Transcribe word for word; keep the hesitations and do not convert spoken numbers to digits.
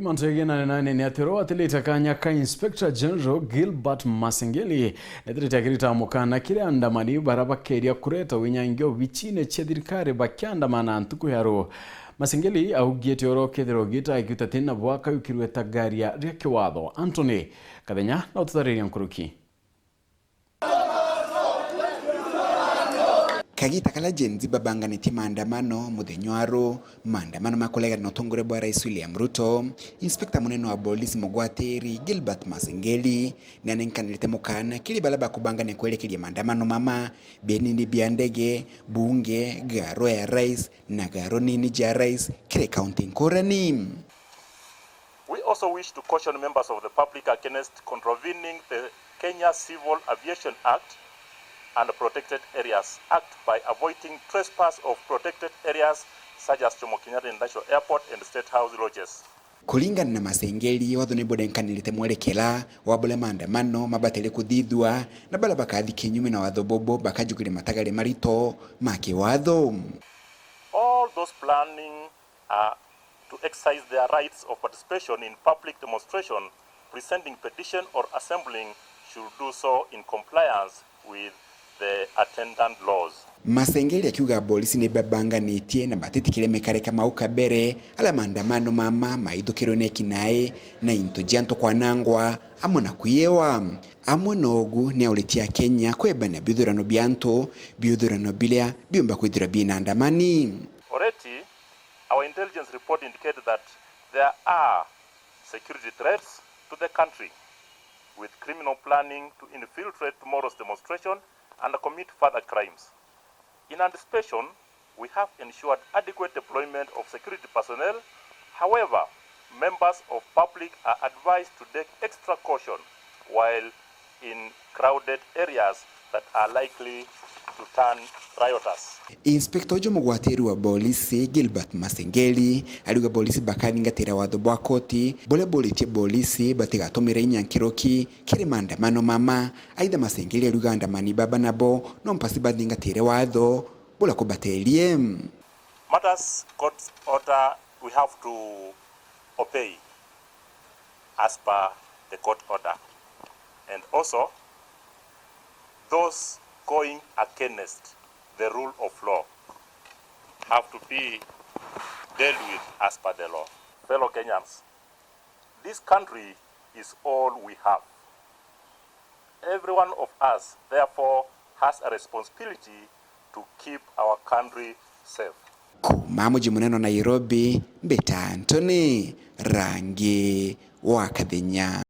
Mantu jegii nane nane ni ati uria watilite kanya ka Inspector General Gilbert Masengeli netirite akirita mukana kiri andamani bara bakeria kureta winyangia obicine cia thirikari bakiandamana ntuku ya ruu. Masengeli augite uria ukethirwa ugiita akiuta ati nabo akayukirwe ta garia ria kiwatho. Anthony Kathenya na ututariria nkuruki. Kagiita karia Gen Z babanganitie maandamano muthenya wa ruu, maandamano ma kuregana na utongoria bwa Rais William Ruto, Inspector munene wa polisi mugwatiri Gilbert Masengeli nianenkanirite mukana kiri baria bakubangania kwerekeria maandamano mama bienini bia ndege, bunge, garo ya rais na garo nini ja rais kiri kaunti nkurani. We also wish to caution members of the public against contravening the Kenya Civil Aviation Act and Protected Areas Act by avoiding trespass of protected areas such as Jomo Kenyatta International Airport and State House lodges. Kuringana na Masengeli, watho ni burenkanirite mwerekera wa buria maandamano mabataire kuthithua, na baria bakathi kinyume na watho bubu bakajukiria matagari marito ma kiwatho. All those planning uh, to exercise their rights of participation in public demonstration, presenting petition or assembling should do so in compliance with the attendant laws. Masengeli akiuga apolisi ni babanganitie na batitikiria mikarika mau kabere aria maandamano mama maithukirwe ni ekinai na into cia antu kwanangwa amwe na kwiiwa. Amwe na ugu ni auritie Akenya kwebania biuthurano bia antu, biuthurano biria biumba kwithirwa bina andamani. Already, our intelligence report indicated that there are security threats to the country, with criminal planning to infiltrate tomorrow's demonstration and commit further crimes. In anticipation, we have ensured adequate deployment of security personnel. However, members of public are advised to take extra caution while in crowded areas that are likely to turn riotous. Inspector uju mugwatiri wa polisi Gilbert Masengeli ariuga polisi bakathingatira watho bwa koti buria buritie polisi batigatumire inya nkiruki kiri maandamano mama. Aitha Masengeli ariuga andamani baba nabo no mpasi bathingatire watho buria kubaterie. Matters court order, we have to obey as per the court order. And also, those going against the rule of law have to be dealt with as per the law. Fellow Kenyans, this country is all we have. Every one of us, therefore, has a responsibility to keep our country safe. Kuuma muji munene wa Nairobi, mbita Anthony Rangi wa Kathenya.